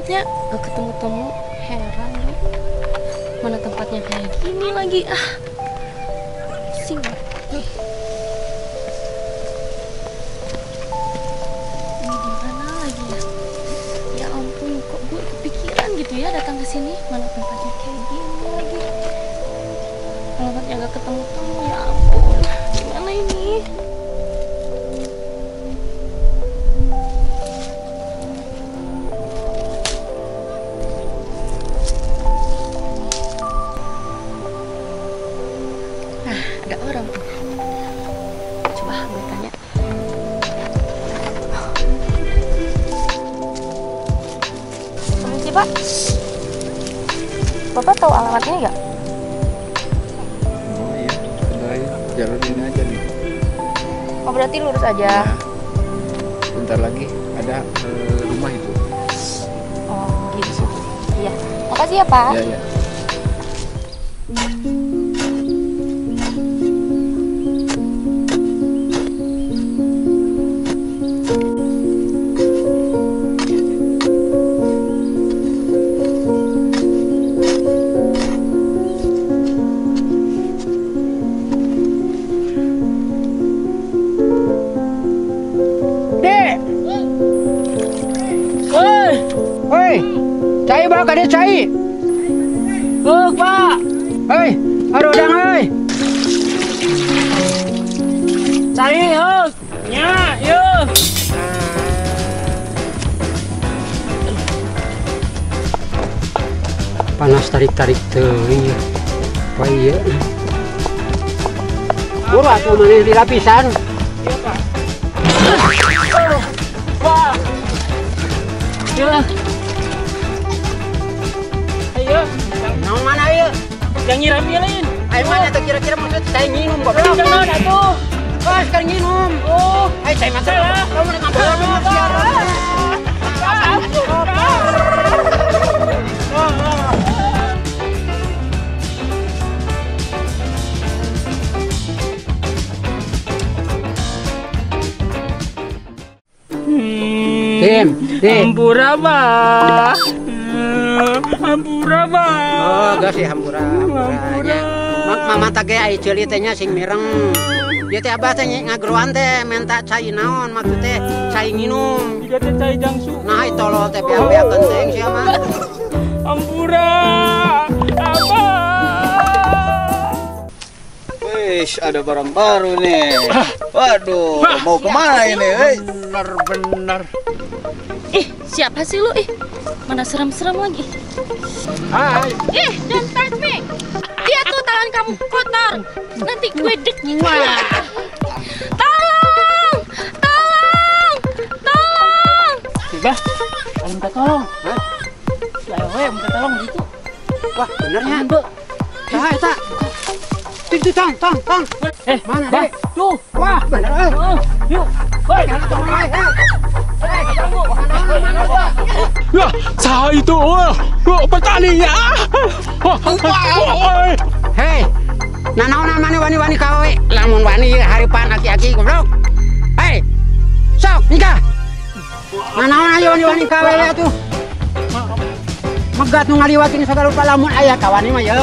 Alamatnya gak ketemu-temu, heran gue. Mana tempatnya kayak gini lagi, ah. Pusing. Ini di mana lagi ya? Ya ampun, kok gue kepikiran gitu ya datang ke sini, mana tempatnya kayak gini lagi. Alamatnya gak ketemu-temu, ya ampun. Gimana ini? Nah, ada orang tuh. Coba gue tanya. Permisi, Pak. Bapak tahu alamatnya nggak? Oh iya, sebenarnya jalur ini aja nih. Oh, berarti lurus aja. Ya. Bentar lagi ada rumah itu. Oh, gitu. Iya. Makasih ya, Pak. Iya, iya. Hei, cai bawa kade cai. Oh, Pak. Hei, aduh dang hei. Cai, oh. Nya, yo. Panas tarik-tarik teuing. Pak ieu. Buru atuh maneh di lapisan. Iya, Pak. Pak. Ya. Ayo, nang mana ieu? Yang nyiram-nyirin. Ayo mana tuh kira-kira maksud saya nginum goblok. Jangan atuh. Oh, sekarang nginum. Oh, ayo saya makan. Kamu nak makan. Tim, tim. Hampura, Pak. Hampura, Pak. Oh, geus sih hampura. Hampura. Mama teh ge ai ceuli teh nya sing mireng. Ieu teh abah teh ngageroan teh menta cai naon maksud teh cai nginum. Jiga teh cai jangsu. Nah, tolol teh beak-beakeun teh sia mah. Hampura. Abah. Wih, ada barang baru nih. Waduh, mau kemana ini? Hei. Bener-bener. Ih, siapa sih lu? Ih, mana serem-serem lagi. Hai. Ih, don't touch me. Dia tuh tangan kamu kotor. Nanti gue dek. Tolong! Tolong! Tolong! Bah, minta tolong. Hah? Si awewe minta tolong gitu. Wah, benernya. Saha eta? Itu tong, tong, tong. Eh, mana bah? Dek? Tuh. Wah, bener euy. Yuk. Woi, ya, saya itu petani ya. Hei, nanaonan mana wani-wani kawe, lamun wani haripan aki-aki goblok. Hei, sok nikah. Nanaonan aja wani-wani kawe atuh. Megat nu ngaliwat ini sagala rupa lamun aya kawani mah ye.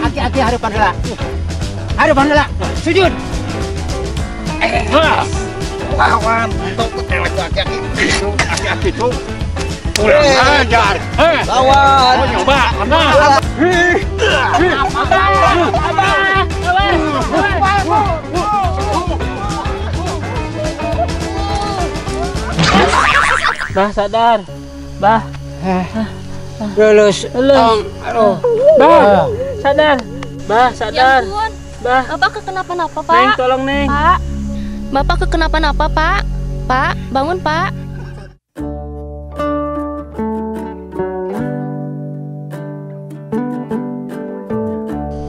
Aki-aki haripan heula. Haripan heula. Sujud. Lawan untuk elek aki-aki itu, aki-aki itu. Kurang ajar. Lawan. Mau nyoba? Nah. Abah, abah, Bah, sadar. Bah. Lulus. Tong. Aduh. Bah, sadar. Bah, sadar. Ya ampun. Bah. Bapak kekenapa-napa, Pak? Neng, tolong, Neng. Pak. Bapak kekenapa-napa, Pak? Pak, bangun, Pak.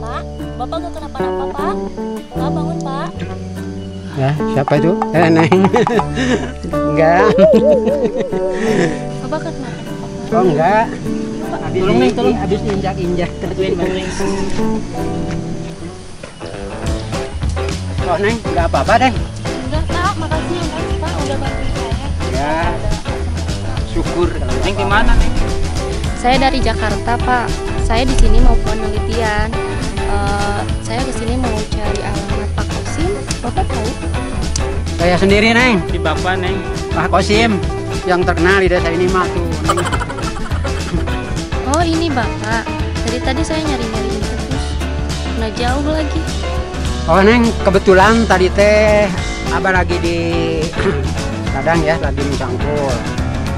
Pak, Bapak gak kenapa-napa, Pak? Pak, bangun, Pak. Ya, siapa itu? Neng. Enggak. Bapak kenapa-napa, Pak? Oh, enggak. Habis tolong, Neng, tolong. Habis injak-injak. Bantuin, bantuin. Oh, Neng, enggak apa-apa, Neng. Enggak, Pak. Makasih ya, Pak. Udah bantuin saya. Ya. Syukur. Neng di mana, Neng? Saya dari Jakarta, Pak. Saya di sini mau penelitian. Saya ke sini mau cari alamat Pak Kosim. Bapak tahu? Saya sendiri, Neng. Di Bapak, Neng. Pak Kosim yang terkenal di desa ini mah tuh. Neng. Oh, ini Bapak. Dari tadi saya nyari-nyari terus. Nah, jauh lagi. Oh, Neng, kebetulan tadi teh Abah lagi di ladang ya, lagi mencangkul.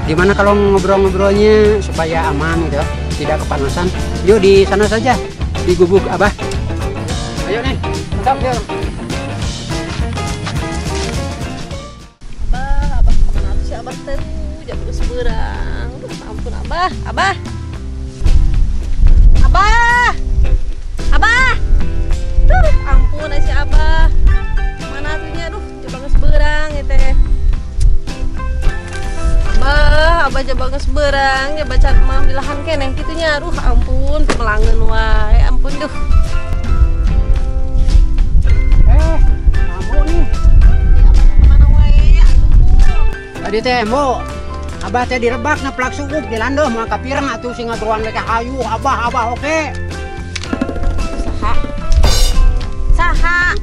Gimana kalau ngobrol-ngobrolnya supaya aman gitu, tidak kepanasan? Yuk di sana saja, di gubuk Abah. Ayo Neng, tetap yuk. Abah, Abah kemana tuh si Abah teh? Jauh terus berang. Ampun Abah, Abah, Abah, Abah. Tuh, ampun si Abah. Mana tuhnya? Duh, coba geus beurang ieu teh. Abah, Abah coba geus beurang, ya baca mam di lahan keneh kitu nya. Aduh, ampun, melangeun wae. Ampun duh. Kamu nih. Ya, Abah kemana wae? Aduh. Tadi teh, Mbok, Abah teh direbak naplak suuk di landoh mah kapireng atuh sing ngageroan mereka hayu Abah, Abah oke. Saha? Saha?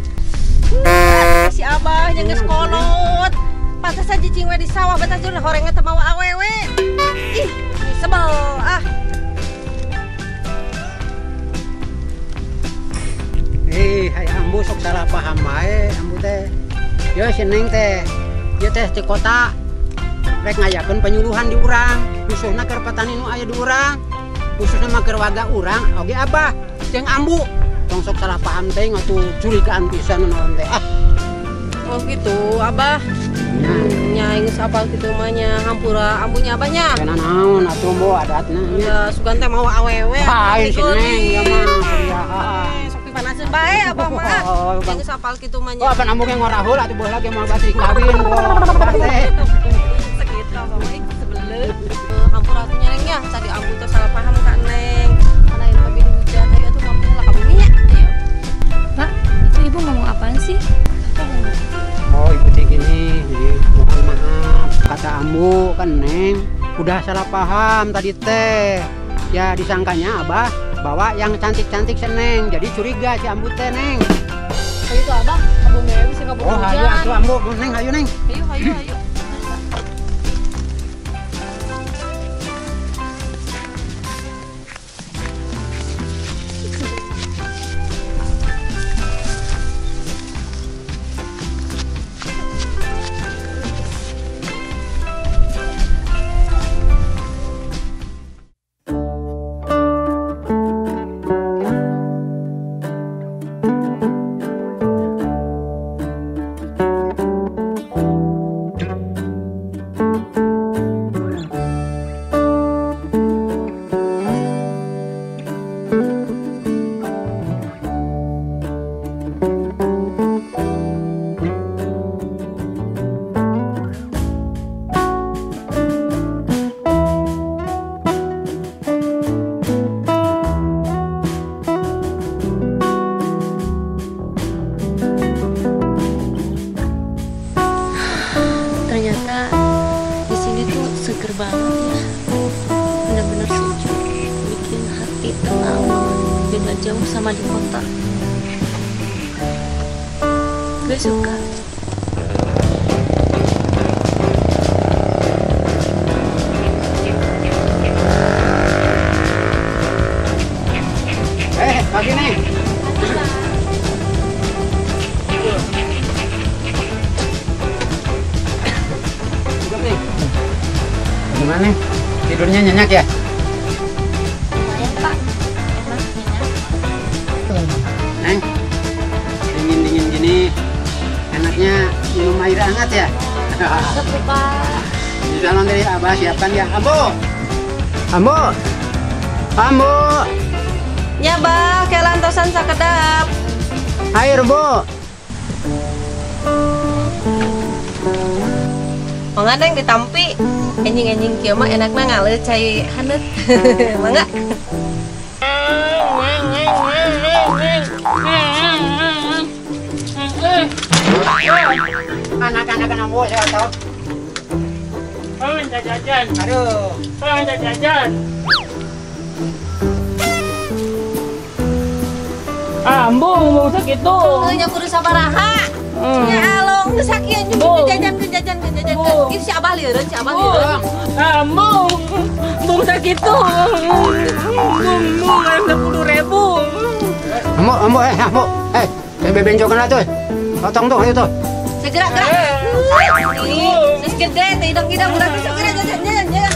Si Abah nya geus kolot. Pantesan cicing we di sawah batas jeung horengna teu mawa awewe. Ih, sebel ah. Hai ambu sok salah paham wae ambu teh. Yo si Neng teh, ieu teh ti kota rek ngayakeun penyuluhan di urang, khususna keur petani nu aya di urang, khususna mah keur warga urang oge Abah jeung ambu. Tong sok salah paham teh ngatuh curigaan pisan naon teh. Ah. Oh gitu, Abah. Nya geus apal kitu mah nya hampura ambunya Abahnya. Kana naon atuh mbo adatna nya. Ya sugan teh mawa awewe. Lain si Neng ya mah kuliahan. Sok pipanaseun bae Abah mah. Nya geus apal kitu mah nya. Oh, apa ambu ge ngorahul atuh baheula ge moal basi kawin Abah teh. Segitu Abah mah ih sebeleuh. Hampura atuh nya Neng nya, tadi ambu teh salah paham ka Neng. Kana ieu mah bini hujan, ayo atuh mampir lah ka bumi nya. Ayo. Pak, itu ibu ngomong apaan sih? Oh, ibu teh gini, mohon maaf kata ambu kan Neng udah salah paham tadi teh. Ya disangkanya Abah bawa yang cantik-cantik seneng, jadi curiga si ambu teh Neng. Ayo tuh Abah, ambu mewe bisa kabur Oh, hujan. hayu atuh ambu, Neng, hayu Neng. Ayo, hayu, hayu. Ternyata di sini tuh seger banget ya, benar-benar sejuk, bikin hati tenang banget, beda jauh sama di kota. Gue suka. Pagi Neng. Gimana nih? Tidurnya nyenyak ya? Lumayan Pak, enak nyenyak. Neng, dingin-dingin gini, enaknya minum air hangat ya? Mantap Pak. Di salon dari Abah siapkan ya. Ambu! Ambu! Ambu! Ya Bah, kelantosan sakedap. Air Bu. Mangga Neng ditampi. Enjing-enjing kieu mah enakna ngaleut cai haneut. Mangga. Anak-anak ambu saya tahu. Oh, minta jajan. Aduh. Oh, minta jajan. Ambung mau sakitu. Nya kudu sabaraha. Nya along geus sakieu nyumput jajan. Ieu si Abah lieureun, si Abah lieureun. Ambung. Bung sakitu. Bung 10.000. Ambo. Bebenjokan atuh. Potong tuh, ayo tuh. Segera gerak. Ih, geus gede teh hidung-hidung urang teh segera jajan.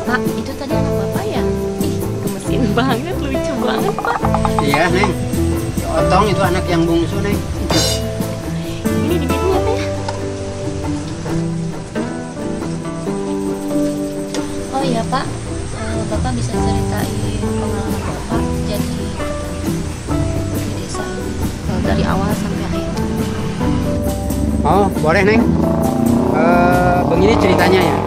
Pak, itu tadi anak Bapak ya? Ih, gemesin banget, lucu banget, Pak. Iya, Neng. Si Otong itu anak yang bungsu, Neng. Ini bibitnya, Pak ya? Oh iya, Pak. Bapak bisa ceritain pengalaman Bapak jadi petani di desa ini dari awal sampai akhir. Oh, boleh, Neng. Begini ceritanya ya.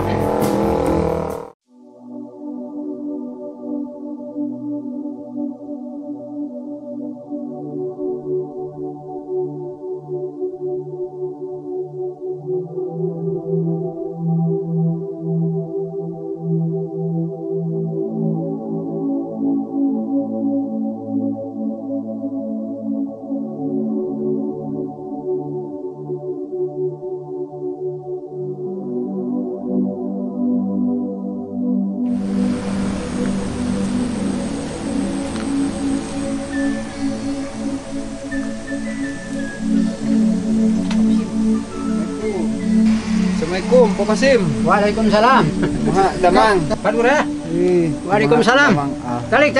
Assalamualaikum, Pak Kasim. Waalaikumsalam. Damang. Pak Lurah. Waalaikumsalam. Talik.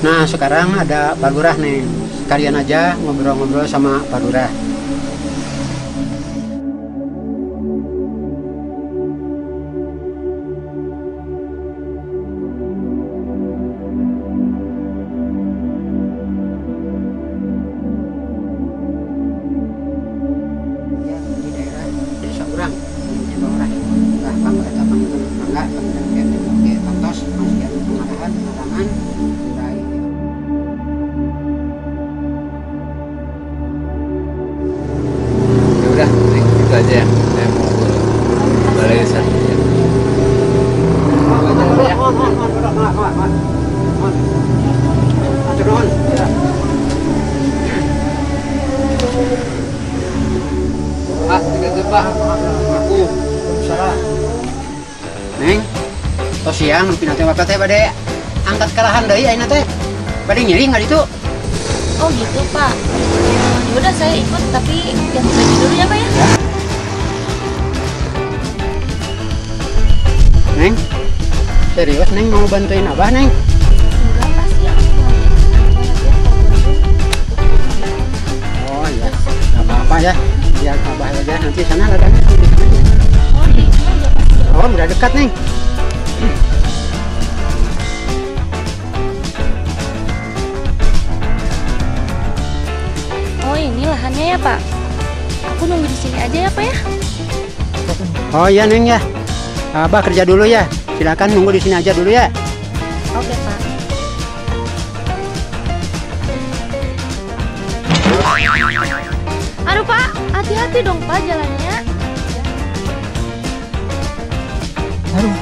Nah, sekarang ada Pak Lurah nih. Sekalian aja ngobrol-ngobrol sama Pak Lurah. Aja ya, saya mau balai desa. Pak, tiga Pak. Aku salah. Neng, tos siang nepi nanti bapak teh bade angkat kalahan deui ayeuna teh. Bade ngiring nggak ditu? Oh gitu, Pak. Ya udah saya ikut tapi ganti baju dulu ya, Pak ya. Neng, serius Neng mau bantuin Abah, Neng? Enggak, pasti aku mau. Oh iya, nggak apa-apa ya. Biar Abah aja nanti sana ladangnya di sana aja. Oh di sana udah pasti. Oh udah dekat, Neng. Oh ini lahannya ya, Pak. Aku nunggu di sini aja ya, Pak ya. Oh iya, Neng ya. Abah kerja dulu ya. Silakan nunggu di sini aja dulu ya. Oke, Pak. Aduh, Pak, hati-hati dong, Pak, jalannya. Aduh.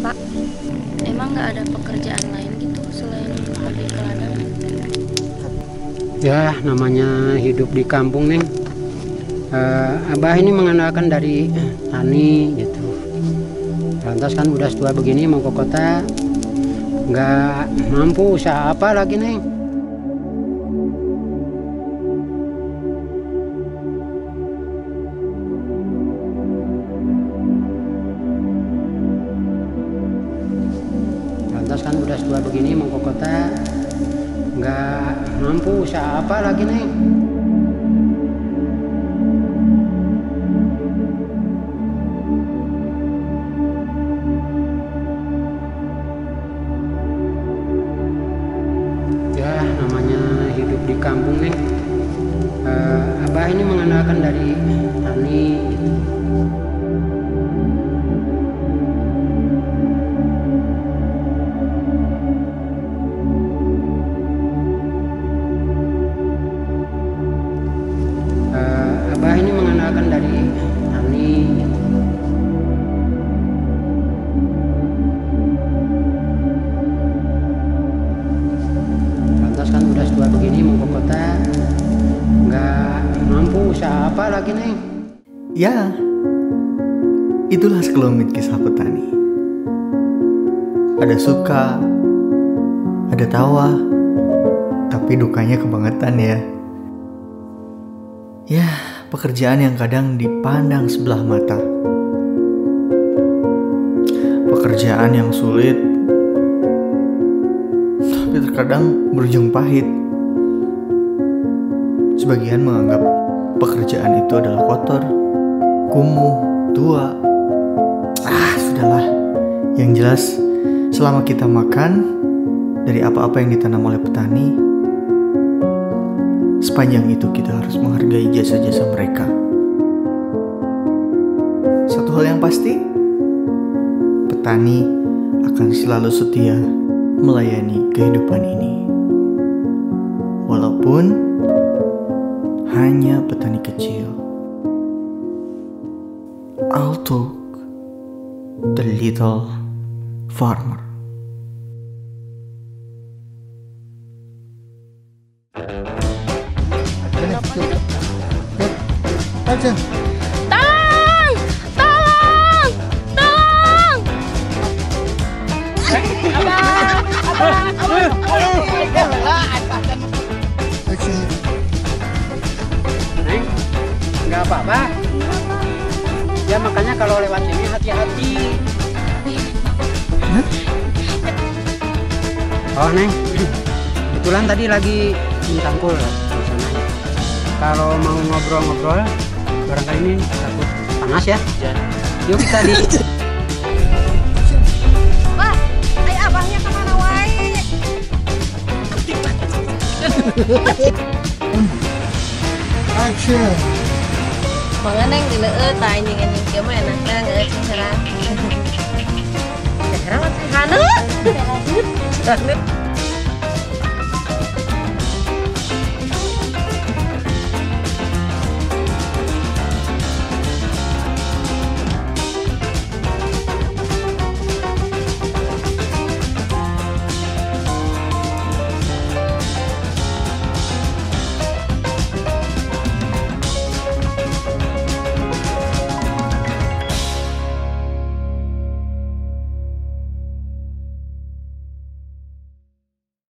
Pak, emang nggak ada pekerjaan lain gitu selain pergi ke ladang? Ya, namanya hidup di kampung, Neng. Abah ini mengandalkan dari tani gitu. Lantas kan udah tua begini mau ke kota nggak mampu usaha apa lagi Neng. Lantas kan udah tua begini mau ke kota nggak mampu usaha apa lagi Neng. Ya namanya hidup di kampung Neng. Abah ini mengandalkan dari tani gitu. Abah ini mengandalkan dari tani gitu. Lantas kan udah tua begini mau ke kota nggak mampu usaha apa lagi Neng. Ya, itulah sekelumit kisah petani. Ada suka, ada tawa, tapi dukanya kebangetan ya. Ya, pekerjaan yang kadang dipandang sebelah mata. Pekerjaan yang sulit, tapi terkadang berujung pahit. Sebagian menganggap pekerjaan itu adalah kotor, kumuh, tua. Ah, sudahlah. Yang jelas, selama kita makan dari apa-apa yang ditanam oleh petani, sepanjang itu kita harus menghargai jasa-jasa mereka. Satu hal yang pasti, petani akan selalu setia melayani kehidupan ini. Walaupun hanya petani kecil. I'll talk the little farmer. Tolong! Tolong! Tolong! Neng, nggak apa-apa. Ya makanya kalau lewat sini hati-hati. Oh Neng, kebetulan tadi lagi cangkul di sana ya. Kalau mau ngobrol-ngobrol, barangkali ini takut panas ya. Yuk kita di. Bah, ay abahnya kemana wae? Action. Mangga Neng dileueut tah anjing-anjing kieu mah enakna ngeueut sing serang. Serang sing haneut.